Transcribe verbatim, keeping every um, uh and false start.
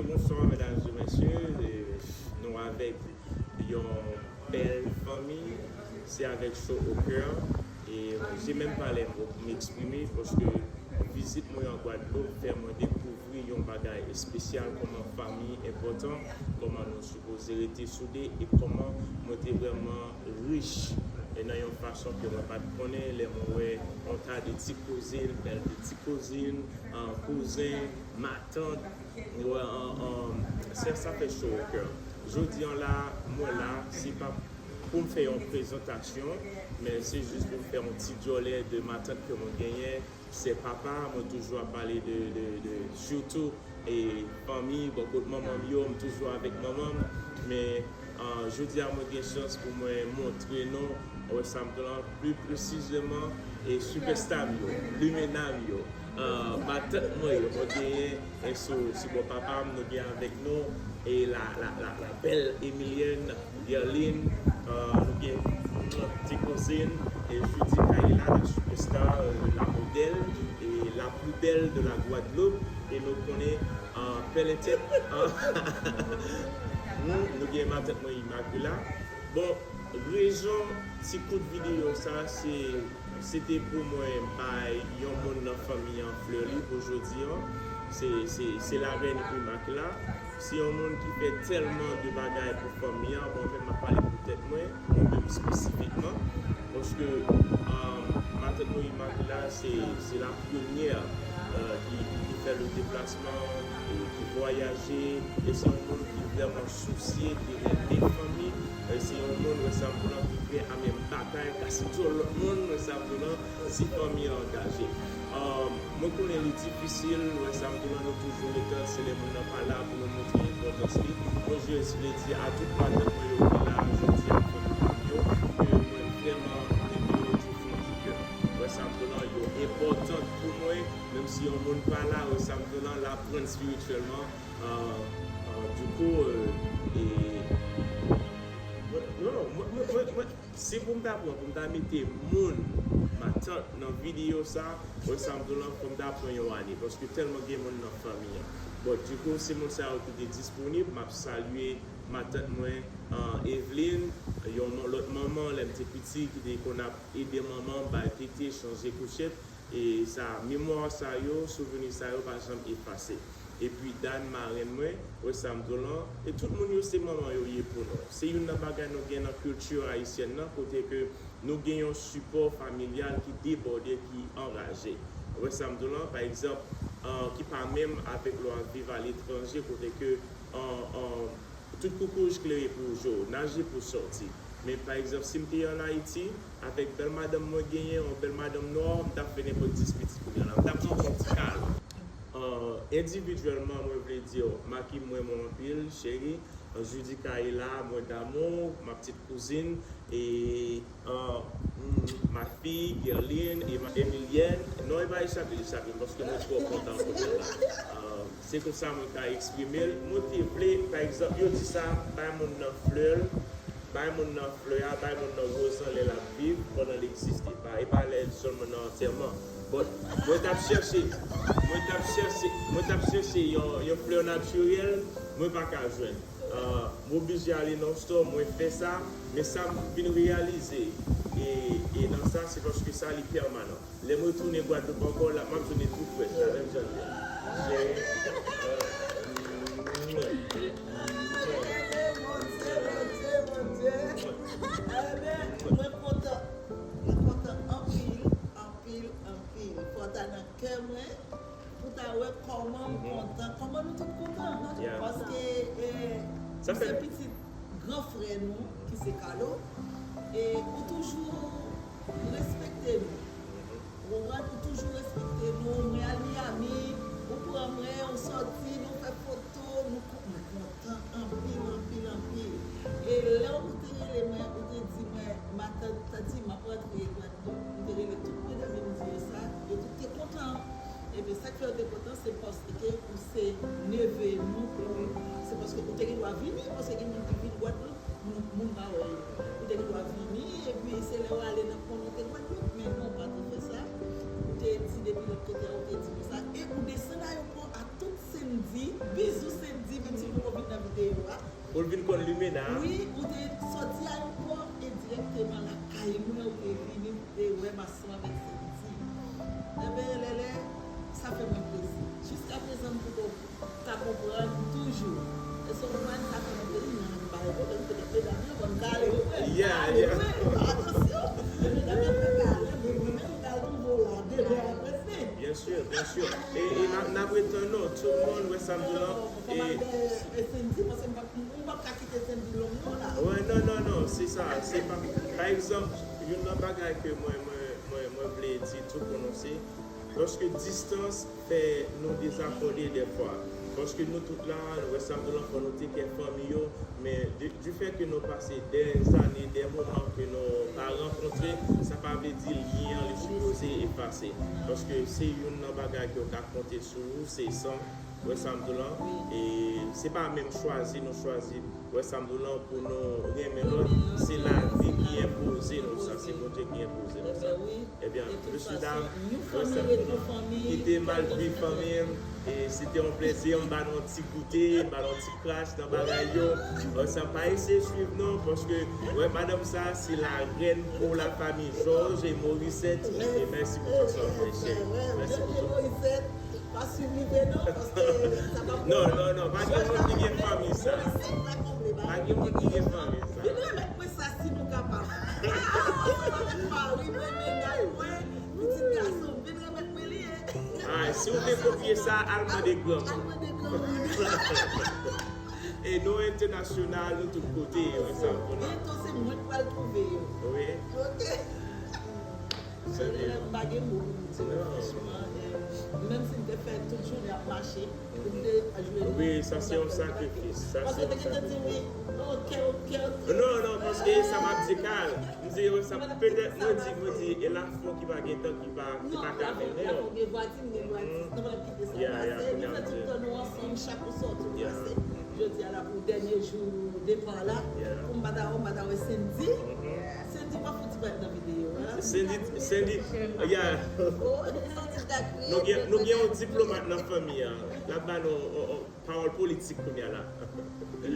Bonswa, medam e mesye. E, nou avèk yon bèl fanmi. Se avèk cho o kè. E, j'ai même pas les mots pou m eksprime, paske vizit mwen an Gwadloup fè mwen dekouvri yon bagay espesyal, kòman fanmi enpòtan, kòman nou sipoze rete soude, e kòman mwen te vrèman rich, e nan yon fason ke mwen pa t konnen, lè mwen wè yon ta de ti kouzin, bèl de ti kouzin, an, kouzen, matant, wè, an, an, sa, sa fè cho o kè. Jodi an la, mwen la, se pa pou m fè yon prezantasyon, men se jis pou m fè yon ti djòlè de matant ke mwen genyen, se papa, mwen toujou ap pale de, de, de, sitou, e fanmi, bò kot manman m yo, m toujou avèk manman m, men, ah, jodi a mwen gen chans pou mwen montre nou, wè sa m di w la, pli presizeman, e sipèsta m yo, limena m yo, ah, matant mwen yo, mwen genyen, e sou, sou bò papa m, nou gen avèk nou, e la, la, la, la bèl Emilienne, Guerline, euh, nou gen ti kouzin, e Judy Kayla, la superstar, euh, la modèle, et la plus belle de la Guadeloupe, e nou konnen, euh, pèlen tèt, euh, nou, nou gen matant mwen Immaculée. Bon, rezon ti kout videyo sa, se, se te pou mwen bay yon moun nan fanmi an flè li pou jodi an. Se, se, se la reine Immaculée. Se yon moun ki fè tèlman de bagay pou fanmi an, mwen menm m ap pale pou tèt mwen, mwen menm espesifikman, paske, um, matant mwen Immaculée, se, se la premyè, euh, ki, ki, ki fè le deplasman, e ki vwayaje, e se yon moun ki vrèman sousye, ki renmen fanmi, e se yon moun, wè sa m di w la, ki prè a menm batay, ka si djòl lòt moun, wè sa m di w la, si fanmi an angaje. Um, mwen konnen li difisil, wè sa m di w la, nou toujou rete, se lè moun nan pa la pou nou montre enpòtans li. Mwen jis vle di a tout matant mwen yo ki la jodi a, fanmi pa m yo, ke mwen vrèman renmen yo du fond du cœur. Wè sa m di w la, yo enpòtan pou mwen, menm si yon moun pa la, wè sa m di w la, l aprann espirityèlman. Uh, uh, du coup, euh, e, mwen, non, non, mwen, mwen, mwen, mwen, si pou m ta pran, pou m ta mete moun, matant nan videyo sa, wè sa m di w la, fò m ta pran yon ane, paske tèlman gen moun nan fanmi an. Bon, du coup, se moun sa yo ki te disponib, m ap salye matant mwen, uh, Eveline, yon lòt manman, lè m te piti, ki te konn ap ede manman m, bay tete, chanje kouchèt, e sa, memwa sa yo, souvni sa yo pa janm efase. Epi Dan, marenn mwen, wè sa m di w lan, e tout moun yo se manman yo ye pou nou. Se youn nan bagay nou gen nan kilti ayisyèn nan, kote ke nou gen yon sipò familyal ki debòde, ki anraje. Wè sa m di w lan, pa egzanp, an, ki pa menm avèk lè w ap viv aletranje, kote ke, an, an, tout koukouj klere pou w je w, naje pou w sòti. Men pa egzanp, si m te ann Ayiti, avèk bèl madanm mwen genyen, yon bèl madanm nwa, m t ap fè nenpòt dis pitit kounye a la. M t ap nan yon ti kal. An, endividyèlman, mwen vle di w, Maki, m renmen w anpil, cheri. An, Judy Kayla, mwen damou, ma petite cousine, e, an, mm, ma fille, Guerline, e ma, Emilienne. Non, e pa Echapil, Echapil, paske mwen twò kontan kounye a la. An, se konsa mwen ka eksprime l. Mwen te vle, pa egzanp, yo di sa, bay moun nan flè l, bay moun nan flè a, bay moun nan woz lan lè l ap viv, pandan l egziste. Pa, e pa lè sèlman nan antèman. But, mwen t ap chèche, mwen t ap chèche, mwen t ap chèche yon, yon flè natirèl, mwen pa ka jwenn. Ah, m oblije ale nan store, mwen fè sa, men sa m vin reyalize, e, e nan sa, se paske sa li pèmanan. Lè m retounen Gwadloup ankò, la, m ap tounen tou frèch, la, menm jan l ye. So, Bondye, Bondye, Bondye. Amen. Mwen kontan. Mwen kontan anpil, anpil, anpil. Fò ta nan kè mwen pou ta wè kòman m kontan, kòman nou tout kontan. Paske, eh, ou se pitit gran frè nou, ki se Carlo, e ou toujou respekte nou. Ou konprann? Ou toujou respekte nou. Mwen al Miami, ou pran mwen, ou sòti, nou fè foto, nou kon-, mwen kontan anpil, anpil, anpil. E lè ou te rele mwen, ou te di mwen, matant, tanti, m ap rantre Gwadloup, m te rele tout medam e m di yo sa, yo tout te kontan. Ebyen, sa k fè yo te kontan, se paske ou se neve nou. Se paske ou te gen dwa vini, paske gen moun ki vin Gwadloup, moun, moun pa wè yo. Ou te gen dwa vini, epi se lè w ale nan kominote Gwadloup, men non, ou pa te fè sa. Ou te di depi lòt kote a, ou te di konsa. E ou desann ayewopò a tout Sendy, bizou Sendy. Pou l vin konn limena. Wi, ou te soti ayewopò e dirèkteman lakay mwen, ou te vini, ou te wè m ansanm avèk Sandy. Ebyen, Lèlè, sa fè mwen plezi. Jiskaprezan, m poko ka konprann toujou. Èske w konprann? Sa fè mwen plezi, men m pa gen pwoblèm, petèt medam yo ban m kale, wi, frè. Yeah, Kale, yeah. Wi, atansyon. Men medam yo fè kale, men mwen menm, m pral twouve w la, demen apre se. Byen si, byen si. E, e n ap, n ap ret tann nou, tout moun, wè sa m di w lan. Fò m al dèyè Sandy, paske m pa, m pa ka kite Sandy long non la. Wè, non, non, non, se sa, se pa, pa egzanp, youn nan bagay ke mwen, mwen, mwen, mwen vle di tou pou nou, se, paske distans fè nou dezakòde dèfwa. Paske nou tout la, nou wè sa m di w lan, fò nou te kè fanmi yo, men de, du fait que nou pase dè zane, dè moman ke nou pa rankontre, sa pa vle di lyen an li sipoze efase. Paske se youn nan bagay ke w ka konte sou ou, se san, wè sa m di w lan. E se pa menm chwazi nou chwazi, wè sa m di w lan, pou nou renmen lòt, se lavi ki enpoze nou sa, se Bondye ki enpoze nou sa. Ebyen, mesye dam, wè sa m di w lan, kite m al viv fanmi m. E se te yon plezi, m ba nou yon ti goute, m ba nou yon ti kras nan bagay yo. Wè sa, pa eseye swiv non, paske, wè, madanm sa, se la reine pour la famille Georges et Morissette. E mèsi pou tout sa w fè, cheri. Mèsi pou tout. Pa swiv li vre non, paske sa pa Non, non, non, pa gen moun ki gen fanmi sa. Pa gen moun ki gen fanmi sa. Vin remèt mwen sa si nou kapab. Ah, mari mwen, medam mwen, pitit gason, vin remèt mwen li, hein. Ah, si w vle kopye sa, al mande granmoun. Al mande granmoun. E nou entènasyonal, nou tout kote, wè sa m di w lan. Byento se mwen k pral twouve yo. Wi. Ok. Lè m pa gen mo pou m di w, franchman, eh, menm si m te fè tout jounen ap mache, pou m te jwe. Wi, sa se yon sakrifis. Sa se yon sakrifis. Paske te di wi, ok, ok, ok. Non, non, paske sa m ap di Kal. M di, wè sa, petèt, mwen di, mwen di, e lafon ki pa gen tan, ki pa, ki pa ka mennen. Lafon gen vwati, m gen vwati. Non, mwen kite sa pase. Nou fè tout tan nou ansanm, chak ou sòti ou pase. Jodi a la pou dènye jou depa la. Pou m pa ta wè, m pa ta wè Sandy. Sandy pa fouti pa nan videyo a. Sandy, Sandy, yeah. Oh, Sandy ta kriye. Nou gen, nou gen yon diplomat nan fanmi an. L ap ba nou yon, yon pawòl politik kounye a la.